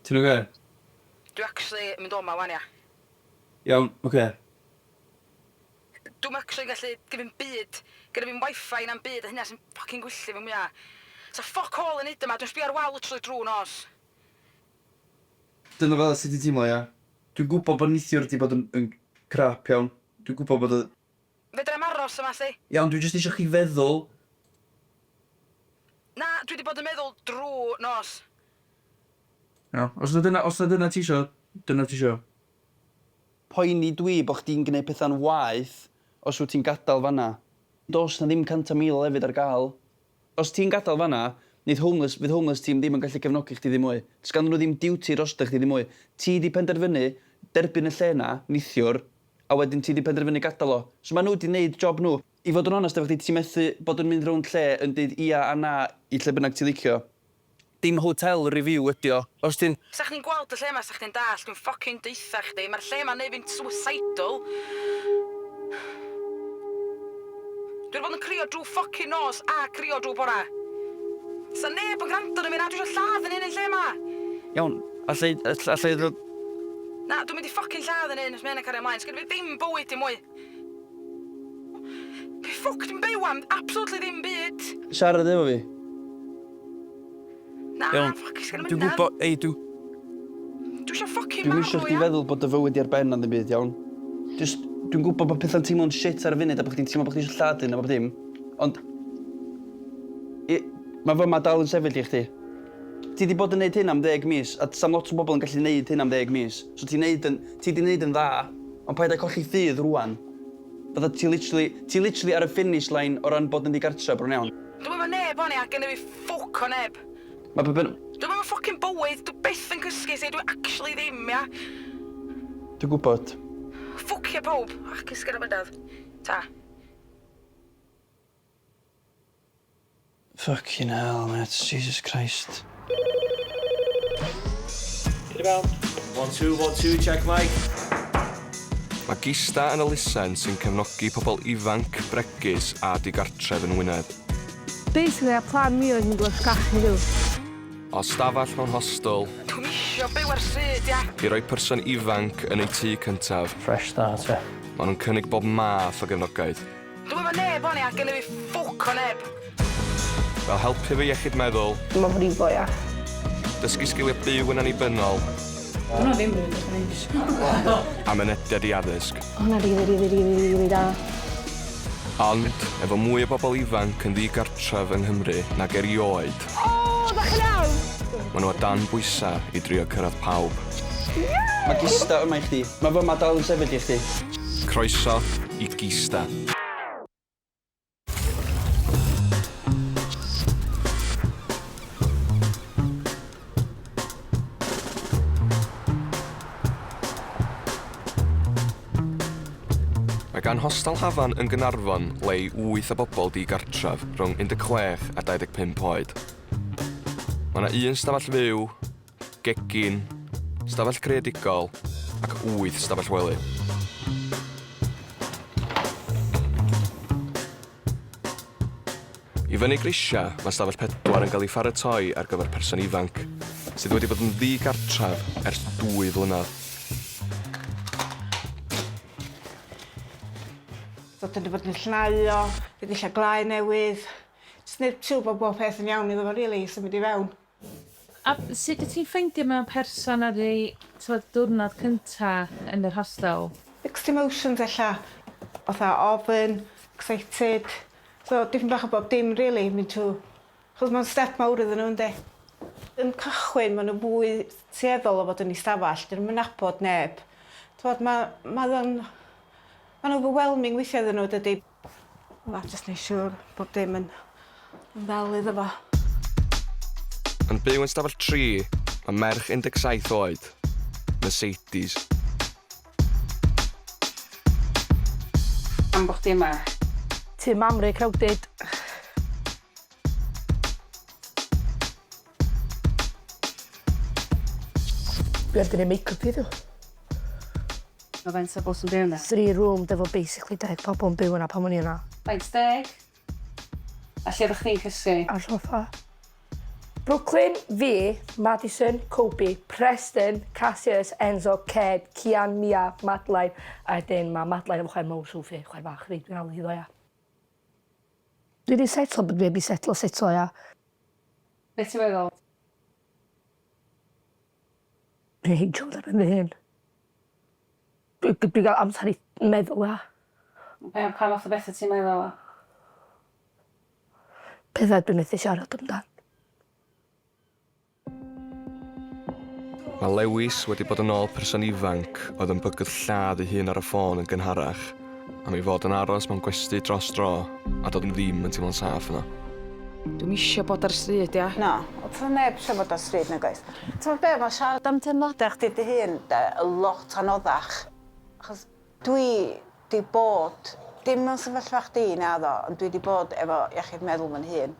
Ti'n oce? Dwi actually yn mynd o 'ma 'wan ia. Iawn, oce. Dwi'm actually yn gallu dim yn byd, gynna fi'm wifi na'm byd a hynna sy'n ffycin gwylltio fi mwya. Sa ffoc all i neud yma, dwi'n sbio ar wal literally drw nos. Dyna fel sut ti'n teimlo ia? Dwi'n gwybod bod neithiwr 'di bod yn yn crap iawn. Dwi'n gwybod bod y... Fedrai'm aros yma 'sdi. Iawn, dwi jyst isio chdi feddwl. Na, dwi 'di bod yn meddwl drw nos. Iawn, os na dyna os na dyna ti isio, dyna ti isio. Poeni dwi bo chdi'n gneud petha'n waeth os wyt ti'n gadal fanna. Does na ddim 100,000 o lefydd ar gael. Os ti'n gadal fanna, neith homeless, fydd homeless team ddim yn gallu cefnogi chdi ddim mwy. Does ganddyn nhw ddim duty drosto chdi ddim mwy. Ti 'di penderfynu derbyn y lle 'na, nithiwr, a wedyn ti 'di penderfynu gadal o. So ma' nhw 'di neud job nhw. I fod yn onest efo chdi, ti methu bod yn mynd rownd lle yn deud ia a na i lle bynnag ti licio. Dim hotel review ydi o. Os ti'n. Sa chdi'n gweld y lle 'ma sa chdi'n dallt, dwi'n ffycin deutha chdi, ma'r lle 'ma'n neud fi'n suicidal. Dwi 'di bod yn crio drw ffycin nos a crio drw bora. Sa neb yn grando arna fi na, dwi isio lladd 'yn hun yn lle 'ma. Iawn, allai allai ddod. Na, dwi'n mynd i ffycin lladd 'yn hun os ma hyn yn cario mlaen, sgenna fi ddim bywyd dim mwy. Be ffwc dwi'n byw am? Absolutely ddim byd. Siarad efo fi. Na, Iawn. ffwc, sgen i'm Dwi'n mynadd. gwybod, ei, dwi... Dwi isio ffycin Dwi'm marw, isio chdi ia? feddwl bod dy fywyd di ar ben na ddim byd, iawn? Jyst, dwi'n gwybod bod pethau'n teimlo'n shit ar y funud a bod chdi'n teimlo bod chdi eisiau lladd dyn a bob dim, ond... I, mae fyma dal yn sefyll i chdi. Ti 'di bod yn neud hyn am ddeg mis, a 'sa'm lot o bobl yn gallu neud hyn am ddeg mis. So ti'n neud yn, ti 'di neud yn dda, ond paid â colli ffydd rŵan. Fatha ti literally, ti literally ar y finish line o ran bod yn ddigartre bron iawn. Dwi'm efo neb wan ia, gynna fi ffwc o neb. Ma' be' byn-. Dwi'm efo ffycin bywyd, dwi byth yn cysgu see, dwi actually ddim ia. Dwi'n gwybod. Ffwcia pawb. Och cysgu ar y mynadd. Ta. Fucking hell mêt, Jesus Christ. Tyd i fewn. One two one two check mic. Mae Gista yn elusen sy'n cefnogi pobl ifanc, bregus a digartref yn Ngwynedd. Basically a plan fi oedd mynd i weld cachu nhw. O stafell mewn hostel. Dwi'm isio byw ar stryd ia? I roi person ifanc yn eu tŷ cyntaf. Fresh start ia? Maen nhw'n cynnig bob math o gefnogaeth. Dwi'm efo neb wan ia, gynna fi ffwc o neb. Fel helpu efo iechyd meddwl. Ma'n frifo ia. Dysgu sgilia byw yn annibynnol. Di hwnna ddim yn edrych yn neis. A mynediad i addysg. O hwnna rili rili rili rili da. Ond, efo mwy o bobl ifanc yn ddi-gartref yng Nghymru nag erioed. O, dach chi'n iawn? Maen nhw o dan bwysau i drio cyrraedd pawb. Mae gista yma i chdi. Mae fyma dal yn sefyll i chdi. Croeso i Gista. Mae gan Hostel Hafan yn Gaernarfon le i wyth o bobl di-gartref rhwng 16 a 25 oed. Mae yna un stafell fyw, gegin, stafell greadigol ac wyth stafell wely. I fyny grisiau, mae stafell pedwar yn cael ei pharatoi ar gyfer person ifanc sydd wedi bod yn ddi-gartref ers dwy flynedd. So dwi 'di bod yn llnau o, 'di dillad glae newydd, jyst neud siŵr bod bob peth yn iawn iddo fo rili, symud i fewn. A sut wyt ti'n ffeindio mewn person ar ei t'mod diwrnod cynta yn yr hostel? Mixed emotions ella, fatha ofn, excited, so dipyn bach o bob dim rili mynd trw, achos ma'n step mawr iddyn nhw yndi? Yn cychwyn ma' nhw fwy tueddol o fod yn 'u stafell, 'dyn nhw'm yn nabod neb, t'mod ma' ma' o'n ma'n overwhelming weithia' iddyn nhw dydi? Wel jyst neu' siŵr bob dim yn yn ddel iddo fo. Yn byw yn stafell tri mae merch 17 oed, Mercedes. Pam bo' chdi yma? Tŷ mam rhy crowded. Dwi ar 'di neud make-up fi ddo. Ma' faint o bobl sy'n byw yna? Three roomed efo basically deg pobl yn byw yna pan o'n i yna. Faint, deg? A lle oeddech chdi'n cysgu? Ar soffa. Brooklyn, fi, Madison, Kobe, Preston, Cassius, Enzo, Ced, Cian, Mia, Madeline, a wedyn mae Madeline efo chwaer mowr Sophie, chwaer fach fi, dwi'n alw hi ddo, ia. Dwi 'di setlo but dwi heb 'di setlo setlo ia. Be ti'n feddwl? Dwi'n heintio fod ar ben fy hun. Dwi dwi ga'l amser i meddwl ia. Be' pa fath o betha ti'n meddwl? Petha dwi methu siarad amdan. Mae Lewis wedi bod yn ôl person ifanc oedd yn bygwth lladd ei hun ar y ffôn yn gynharach am ei fod yn aros mewn gwesty dros dro a doedd ddim yn teimlo'n saff yno. Dwi'm isio bod ar stryd, ia? Na, do'dd neb isio bod ar stryd nagoes? T'mod be' ma' siarad am teimlade chdi dy hun 'de yn lot anoddach achos dwi 'di bod dim mewn sefyllfa chdi naddo ond dwi 'di bod efo iechyd meddwl fy'n hun.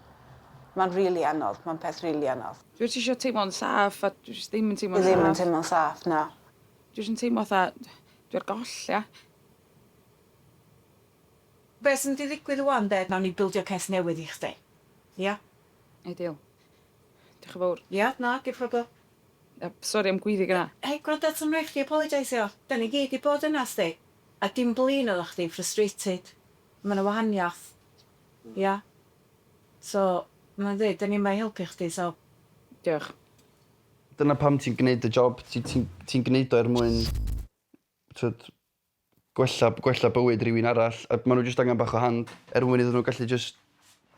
Ma'n rili anodd, ma'n peth rili anodd. Dwi jyst isio teimlo'n saff a dwi jyst ddim yn teimlo'n saff. Dwi ddim yn teimlo'n saff, na. Dwi jyst yn teimlo fatha dwi ar goll, ia? Be' sy'n mynd i ddigwydd ŵan 'de, nawn ni bildio cês newydd i chdi. Ia? Ideal. Diolch yn fowr. Ia, na, dim problem. A sori am gweiddi gynna. Hei, gwranda, ti'm rhaid chdi apologeisio. Da ni gyd 'di bod yna, sdi. A dim blin oeddach chdi, frustrated. Ma' 'na wahaniath. Ia? So, mae'n dweud, da ni yma i helpu chdi, so... Diolch. Dyna pam ti'n gneud y job, ti ti'n ti'n gneud o er mwyn t'wod gwella gwella bywyd rywun arall a ma' n'w jyst angan bach o hand er mwyn iddyn n'w gallu jyst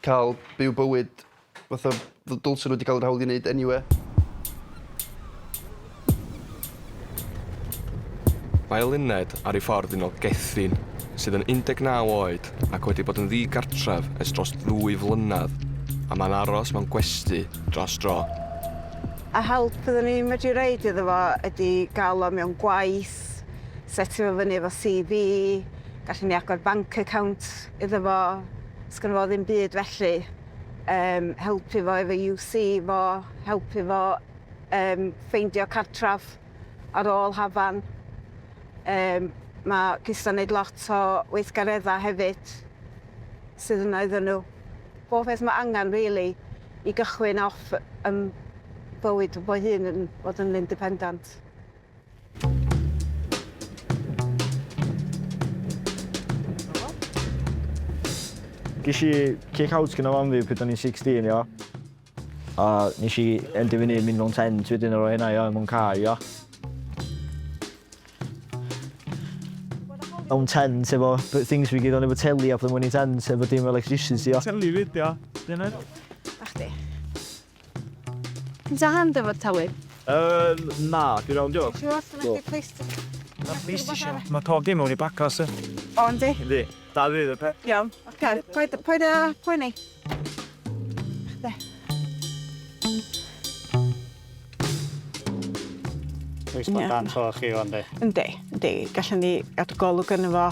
ca'l byw bywyd fatha fel dylsen n'w 'di ca'l yr hawl i neud eniwe. Mae Eluned ar ei ffordd i nôl Gethin, sydd yn 19 oed ac wedi bod yn ddi-gartref ers dros ddwy flynedd, a mae'n aros mewn gwesty dros dro. A help fyddwn i'n medru roid iddo fo ydi gael o mewn gwaith, setio fo fyny efo CV, gallwn ni agor bank account iddo fo, sgynno fo ddim byd felly. Yym helpu fo efo UC fo, helpu fo yym ffeindio cartref ar ôl Hafan. Yym ma' Gista'n neud lot o weithgaredda hefyd sydd yna iddyn nhw. Bob peth ma' angan rili i gychwyn off yn bywyd fo hun yn fod yn independant. Ges i kick out gyda mam fi pryd o'n i'n 16, ia. A nes i endio fyny mynd mewn tent wedyn ar ôl hynna, ia, mewn car, ia. Mewn tent efo things fi gyd o'n efo teli a pethau mewn i tent efo dim electricity, ia. Teli 'fyd, ia. Dyna. A chdi. Ti'n ta hand efo'r tywydd? Yym, na, dwi'n iawn, diolch. Ti'n siŵr? Sgynnoch chdi place Na PlayStation. Mae pob dim mewn i bacos. O, yndi? Yndi. Da fydd y peth. Iawn. Oce. Paid, paid â poeni. Chdi. Neis bod dan to chi wan 'di. Yndi, yndi. Gallwn ni gadw golwg arno fo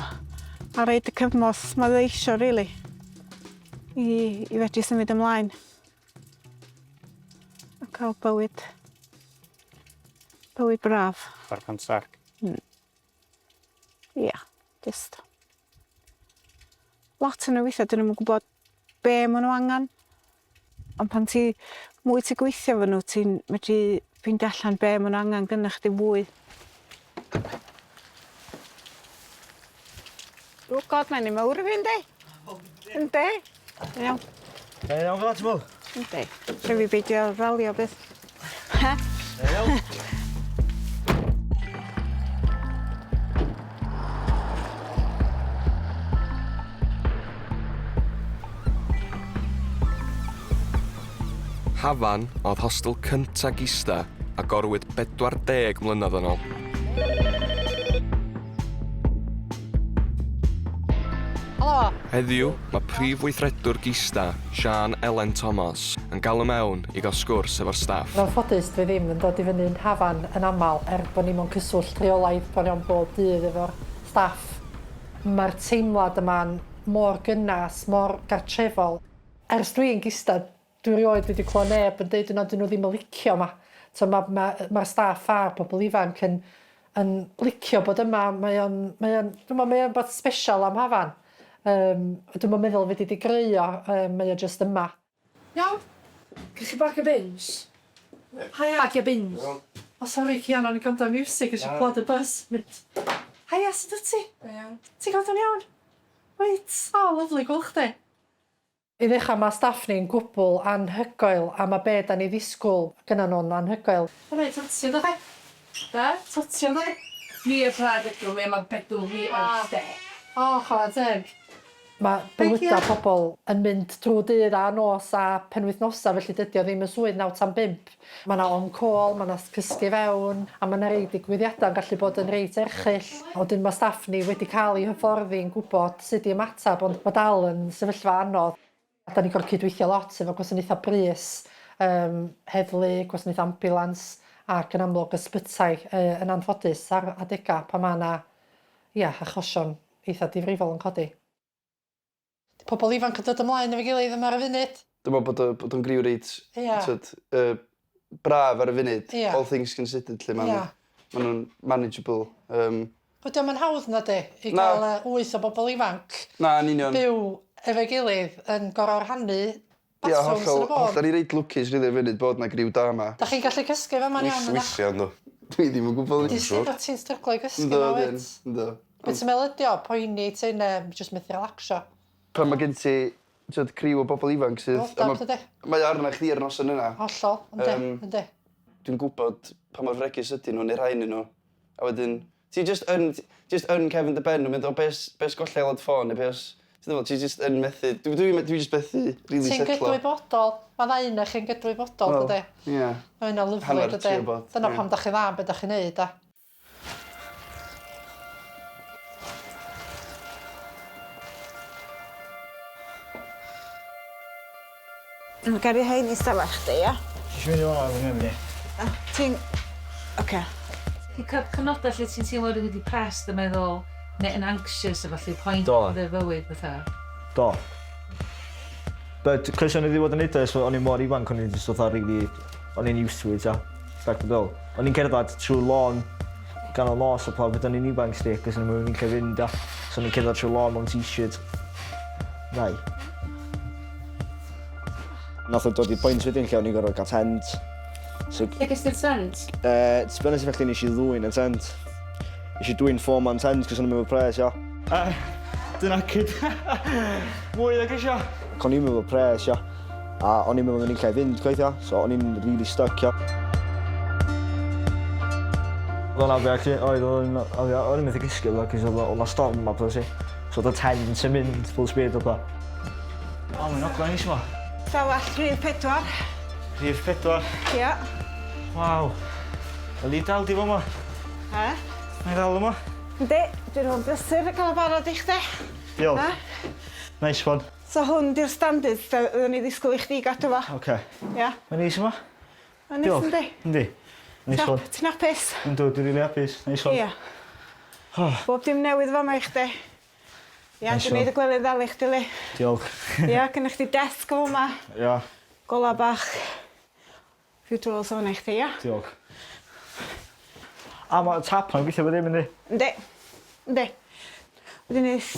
a roid y cymorth mae o eisio rili i i fedru symud ymlaen. A cael bywyd bywyd braf. Back on track. Ia, jyst lot o'n nhw weithiau 'dyn nhw'm yn gwybod be' ma' nhw angan. Ond pan ti mwy ti gweithio efo nhw ti'n medru ffeindio allan be' ma' nhw angan gynna chdi fwy. O God mae'n un mawr i fi yndi? Yndi? Iawn. Mae'n iawn fel 'a ti'n me'wl? Yndi. Rhaid fi beidio ralio byth. He? Iawn. Hafan oedd hostel cynta Gista a gorwyd 40 mlynedd yn ôl. Helo! Heddiw, mae prif weithredwr Gista, Siân Elen Thomas, yn galw mewn i gael sgwrs efo'r staff. Yn anffodus, dwi ddim yn dod i fyny'n Hafan yn aml, er bod ni mewn cyswllt rheolaidd bron iawn bob dydd efo'r staff. Mae'r teimlad yma'n mor gynnes, mor gartrefol. Ers dwi'n Gista, Dwi erioed wedi clywed neb yn deud yna 'dyn nhw ddim yn licio 'ma. T'o' ma' ma' ma'r staff a'r pobl ifanc yn yn licio bod yma mae o'n mae o'n dw'mo' mae o'n wbath sbesial am Hafan. Yym a dwi'm yn meddwl fedri di greu o yym mae o jyst yma. Iawn? Gynnoch chi bag o bins? Haia. Bagia bins. O sori Cian, o'n i'n gwrando ar miwsig, nes i clywed y buzz mynd. Haia, sut wyt ti? Da iawn. Ti'n gwrando yn iawn? Wyt? O, lyfli gweld chdi. I ddechrau, mae staff ni'n gwbl anhygoel a mae be da ni ddisgwyl gynna nhw'n anhygoel. Reit, totio ydych chi? Be? Totio ydych chi? Fi y pa bedroom, ie, mae bedroom fi upstairs. O, chwarae teg. Mae bywydau pobl yn mynd drwy dydd a nos a penwythnosau, felly dydy o ddim yn swydd 9 tan 5. Mae 'na on-call, mae 'na cysgu fewn, a mae 'na rei digwyddiadau yn gallu bod yn reit erchyll. Wedyn mae staff ni wedi cael eu hyfforddi yn gwybod sut i ymateb, ond mae dal yn sefyllfa anodd. Da ni'n gorfod cydweithio lot efo gwasanaethau brys, yym, heddlu, gwasanaeth ambiwlans ac yn amlwg ysbytai yy yn anffodus ar adegau pan mae 'na, ia, achosion eitha difrifol yn codi. 'Di pobl ifanc yn dod ymlaen efo'i gilydd yma ar y funud? Dwi'n meddwl bod o bod o'n griw reit... Ia. ...t'od yy braf ar y funud. Ia. All things considered 'lly ma'n... Ia. ...ma' nw'n manageable yym. Wel 'di o'm yn hawdd nadi? I Na. ga'l yy wyth o bobl ifanc... Na yn union. ...byw efo'i gilydd yn gor'o' rhannu Ia bathrooms hollol yn y bôn. hollol. 'Dan ni reit lwcus rili ar y funud bod 'na griw da 'ma. 'Dach chi'n gallu cysgu fama'n iawn yndach? Weithia yndw. Dwi ddim yn gwybod. Dwi'n siŵr bod ti'n stryglo i gysgu Yndw 'ma dwi yn wyt? yndw. Be' ti'n meddwl ydi o? Poeni ti ne' jyst methu relaxio? Pan ma' gen ti t'od criw o bobol ifanc sydd... Diddordab dydi? Mae o arna chdi ar y noson yna. Hollol yndi yndi. Dwi'n gwybod pa mor fregus ydyn nhw neu rhai o'nyn nhw. A wedyn ti jyst yn jyst yn cefn dy ben yn mynd o be' os be' os golla i lawr dy ffôn neu be' os ti'n gwbo ti jyst yn methu dwi dwi dwi jyst methu rili Ti'n setlo. gydwybodol. Ma' ddau onoch chi'n gydwybodol dydi? Ie. Ma' hynna'n lyfli Hanner dydi? trio bod. Dyna ie. pam 'dach chi'n dda yn be' 'dach chi'n neud a Dwi'n gario hein i stafell chdi, ia? Ti isio mynd i fan'na efo fi? A ti'n... Oce. Ti'n cael cyfnodau lle ti'n teimlo rili depressed a meddwl, neu yn anxious a ballu, point Do. yn dy fywyd fatha. Do. But, cos o'n i 'di bod yn neud o ers o'n i mor ifanc o'n i jyst fatha rili, o'n i'n used to it ia. Ti'n be' dwi feddwl? O'n i'n cerddad trwy lôn ganol nos a pawb pryd o'n i'n ifanc 'sti, cos o'n i'm efo nunlle i fynd ia. So o'n i'n cerddad trwy lôn mewn t-shirt. Nai. Nath o dod i point wedyn lle o'n i'n gorfod cael tent. So, Lle ges ti'r tent? To be honest efo chdi nes i ddwyn y tent. Nes i dwyn four man tent cos o'n i'm efo pres ia. Dyna cyd. Mwy nag isio. Ac o'n i'm efo pres ia. A o'n i'm efo nunlle i fynd chwaith ia. So o'n i'n really stuck ia. Oedd o'n afiach oedd o'n afiach. O'n i'n methu cysgu oedd cos oedd 'na storm a petha 'lly. So oedd y tent yn mynd full speed a petha. O mae'n ogla neis yma. Stafell rhif pedwar. Rhif pedwar. Ia. Waw. Yli dal di fo 'ma. He? Mae dal yma. Yndi, dwi'n rho'n brysur yn cael o barod i chdi. Diolch. Ha? Nice one. So hwn di'r standard oedden ni ddisgwyl i chdi gadw fo. Oce. Ia. Mae'n neis yma. Mae'n neis yndi? Yndi. Nice one. Ti'n hapus? Yndw, dwi'n rili hapus. Nice one. Ia. Bob dim newydd fama i chdi. Ia, Nice dwi'n neud y gwely'n ddal i chdi li. Diolch. Ia, gynna chdi desg o fama. Ia. Gola bach. Few drawers o fanna i chdi, ia? Diolch. A mae tap ma'n gweithio bod ddim yndi? Yndi. Yndi. Wedyn neith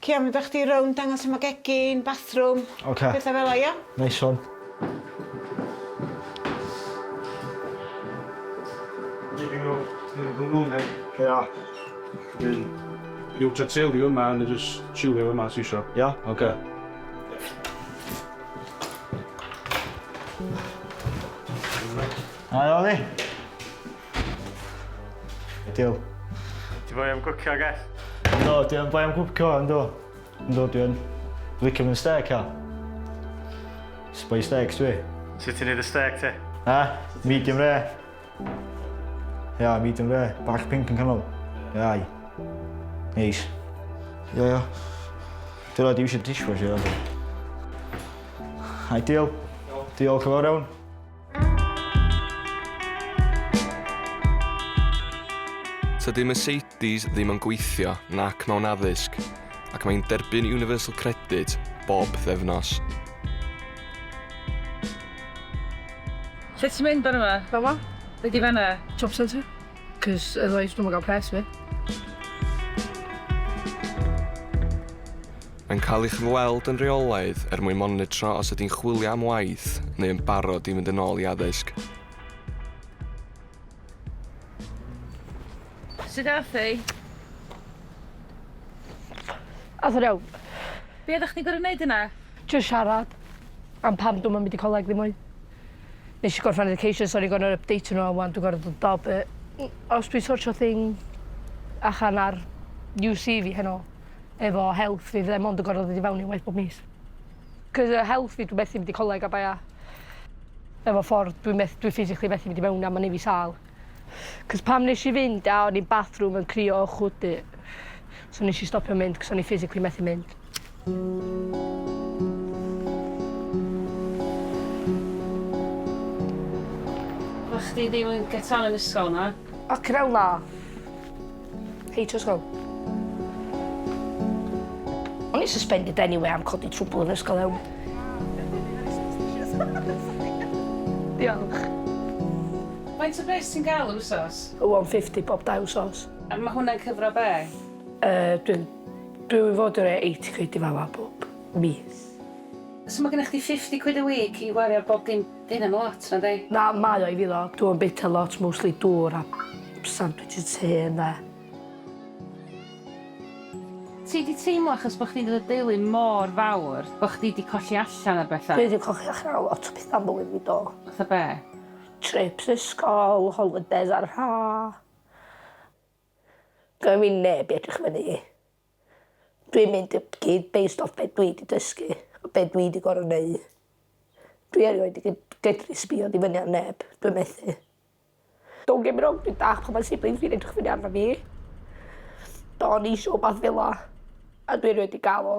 Cian mynd â chdi rownd dangos lle ma' gegin, bathroom. Oce. Petha fel 'a ia? Nice one. Living room, living room hei. Ia. Wedyn, iwtio teulu yma, neu jyst chillio yma os isio. Ia, oce. A iawn di? Diolch. Ti boi am gwcio, ge? Yndw, dwi yn boi am gwcio, yndw. Yndw, dwi yn licio mynd steak, ia. Spice steaks dwi. Sut ti'n neud y steak ti? Ha? Medium rare. Ia, medium rare. Bach pink yn canol. Ia. Neis. Ia, ia. Dwi'n rhaid i eisiau dishwasher, ia. Ideal. Diolch yn fawr iawn. Tydi Mercedes ddim yn gweithio nac mewn addysg, ac mae'n derbyn Universal Credit bob pythefnos. Lle ti'n mynd bore yma? Fama? Be di fanna? Job centre. Cos otherwise dwi'm yn gael pres fi. Mae'n cael ei chyfweld yn rheolaidd er mwyn monitro os ydy'n chwilio am waith neu yn barod i fynd yn ôl i addysg. Sut ath hi? Ath o'n iawn. Be oeddach chdi'n gor'o' neud yna? Jyst siarad am pam dwi'm yn mynd i coleg ddim mwy. Nesh i gorffan education so o'n i gor'o' updateio nhw a 'wan dwi gor'o' dod o but os dwi sortio thing allan ar UC fi heno efo health fi fyddai mond yn gor'o' ddod i fewn unwaith bob mis. 'C'os y health fi dwi methu mynd i coleg a baia. Efo ffordd dwi meth- dwi physically methu mynd i mewn a ma'n neu' fi sâl. 'C'os pam nesh i fynd a o'n i'n bathroom yn crio o chwydu. So nesh i stopio mynd 'c'os o'n i physically methu mynd. Bo' chdi ddim yn get on yn ysgol na? Ffycin ell na. Heitio ysgol. O'n i'n suspended anyway am codi trwbl yn ysgol iawn. Diolch. Faint o bres ti'n gael yr wsos? 150 bob dau wsos. A ma' hwnna'n cyfro be? Yy dwi'n dwi fod yn rhoi 80 quid i fama bob mis. So ma' gennych chdi 50 quid a week i wario ar bob dim. 'Di hynna'm yn lot nadi? Na, mae o i fi ddo. Dwi'm yn bita lot, mostly dŵr a sandwiches te ynde. Ti 'di teimlo achos bo' chdi'n dod o deulu mor fawr bo' chdi 'di colli allan ar betha? Dwi 'di colli allan ar lot o petha yn bywyd fi do. Fatha be'? Trips ysgol, holidays ar ha. Gynna fi neb i edrych fyny i. Dwi'n mynd i gyd based off be' dwi 'di dysgu a be' dwi 'di gor'o' neu'. Dwi erioed 'di ged- gedru sbio i fyny ar neb. Dwi'n methu. Don't get me wrong dwi'n dallt pan ma' siblings fi'n edrych fyny arna fi. O'n i isio wbath fel 'a a dwi erioed 'di ga'l o.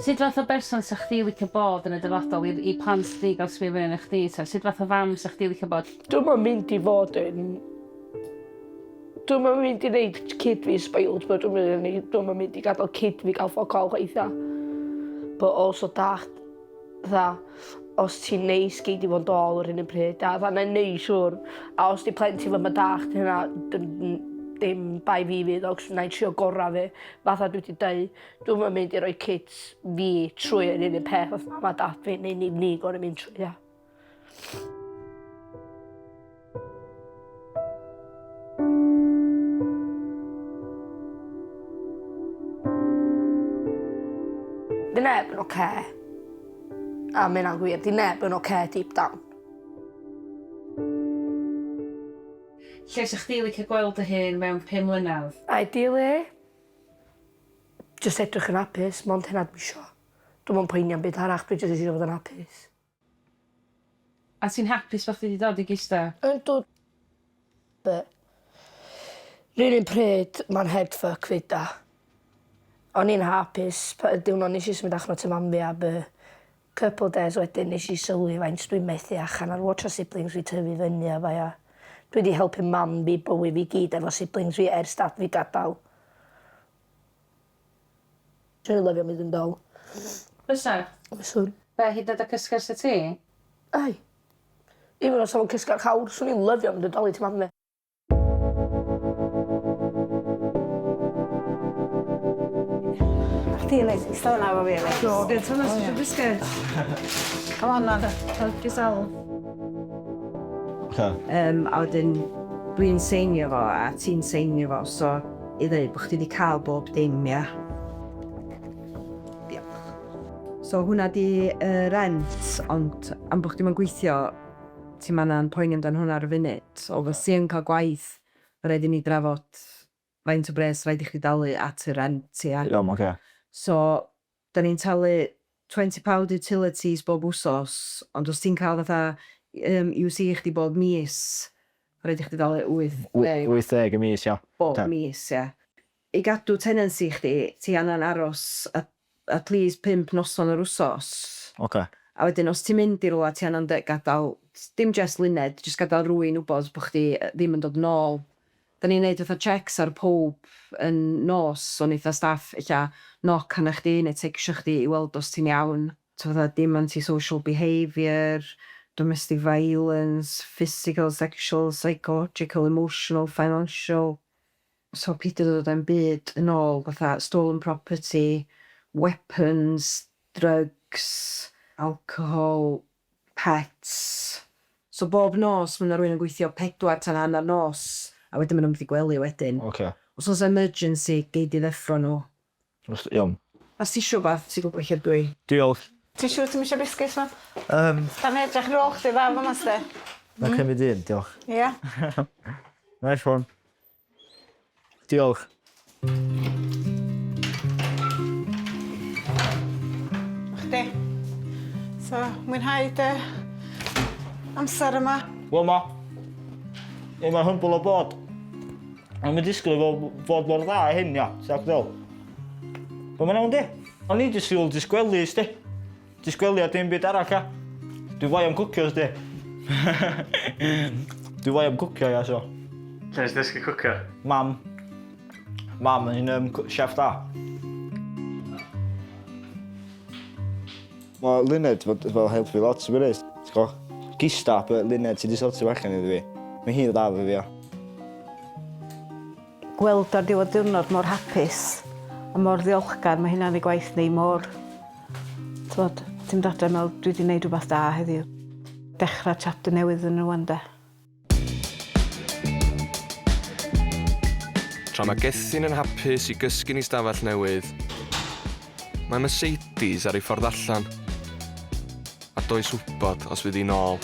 Sut fath o berson 'sa chdi licio bod yn y dyfodol i'r i plant chdi ga'l sbio fyny arna chdi ta? Sut fath o fam 'sa chdi licio bod? Dwi'm yn mynd i fod yn... Dwi'm yn mynd i neud kid fi spoiled but dwi'm yn mynd i dwi'm yn mynd i gadal kid fi ga'l fuck all chwaith ia. But also dallt fatha os ti'n neis gei di fod dol yr un un pryd a fatha na'i neu' siŵr a os 'di plentyn fi'm yn dallt hynna dim bai fi fydd o 'c'os na'i trio gora' fi fatha dwi 'di deu' Dwi'm yn mynd i roi kids fi trwy yr un un peth oedd mam a dad fi neu ni ni gor'o' mynd trwy ia? Di neb yn ocê. A ma' ynna'n gwir, di neb yn ocê deep down. Lle 'sa chdi licio gweld dy hun mewn pum mlynadd? Ideally, Jyst edrych yn hapus, mond hynna dwi isio. Dwi'm yn poeni am byd arall, dwi jyst isio fod yn hapus. A ti'n hapus bo' chdi 'di dod i Gisda? Yndw. But 'run un pryd ma'n head fuck 'fyd da. O'n i'n hapus p- y diwrnod nesh i symud allan o tŷ mam fi a by couple days wedyn nesh i sylwi faint dwi'n methu allan ar watsio siblings fi tyfu fyny a fai a dwi 'di helpu mam fi bywyd fi gyd efo siblings fi ers dad fi gadal. Swn i'n lyfio mynd yn dol. Fysa? Fyswn. Be, hyd yn oed y cysgu ar setî? Ai. Even os o'dd o'n cysgu ar llawr, swn i'n lyfio mynd yn dol i tŷ mam fi. Chdi Liz, ista fyna efo fi Liz. Do, gen ti hwnna sy'n biscuit. Come on then, help yourself. Oce. Yym a wedyn dwi'n seinio fo a ti'n seinio fo so i ddeud bo' chdi 'di ca'l bob dim ia? Diolch. So hwnna 'di y rent ond am bo' chdi'm yn gweithio ti'm angan poeni amdan hwnna ar y funud. So os ti yn cael gwaith, ma' raid i ni drafod faint o bres raid i chdi dalu at y rent, ia? Iawn, ocê. So, 'dan ni'n talu twenty pound utilities bob wsos, ond os ti'n cael fatha yym UC chdi bob mis, ma' raid i chdi dalu 80. 80 y mis, ia. Bob mis, ia. I gadw tenancy chdi, ti angan aros at at least pump noson yr wsos. Oce. A wedyn os ti'n mynd i rwla ti angan dy- gadal dim jyst luned, jyst gadal rywun wbod bo' chdi ddim yn dod nôl. 'Dan ni'n neud fatha checks ar powb yn nos so neitha staff ella knock arna chdi neu tecsio chdi i weld os ti'n iawn. So fatha dim anti-social behaviour, domestic violence, physical, sexual, psychological, emotional, financial. So peidio dod â'm byd yn ôl fatha stolen property, weapons, drugs, alcohol, pets. So bob nos ma' 'na rywun yn gweithio pedwar tan hannar nos a wedyn ma' nhw'n mynd i gwely wedyn. Ocê. Os oes emergency gei di ddeffro nhw. Iawn. Os ti isio wbath ti'n gwybod lle dw i. Diolch. Ti'n siŵr ti'm isio biscuits ma? Yym. Dan edrych ar ôl chdi dda fama sti. Na cymryd un, diolch. Ia? Nice one. Diolch. Chdi. So, mwynhau dy amser yma. Wel ma. Wel mae humble o bod. O'n i'n disgwyl iddo fo fod mor dda â hyn, ia. Ti'n dallt be' dwi feddwl? Wel mae'n iawn di. O'n i jyst feddwl jyst gwely sdi. Jyst gwely a dim byd arall ia. Dwi'n foi am cwcio sdi. Dwi'n foi am cwcio ia so. Lle nes di ddysgu cwcio? Mam. Mam yn um, chef da. Mae Luned fod fel helpu fi lot, to be honest. Ti'n gwbo? Gista, but Luned sy 'di sortio fo allan iddi fi. Mae hi'n dda efo fi ia. Gweld o ar diwedd diwrnod mor hapus a mor ddiolchgar, mae hynna'n ei gwaith ni mor, t'mod, ti'n mynd adre me'wl dwi 'di neud rwbath da heddiw. Dechra chapter newydd iddyn nhw 'wan 'de. Tra mae Gethin yn hapus i gysgu'n ei stafell newydd, mae Mercedes ar ei ffordd allan, a does wybod os fydd hi'n ôl.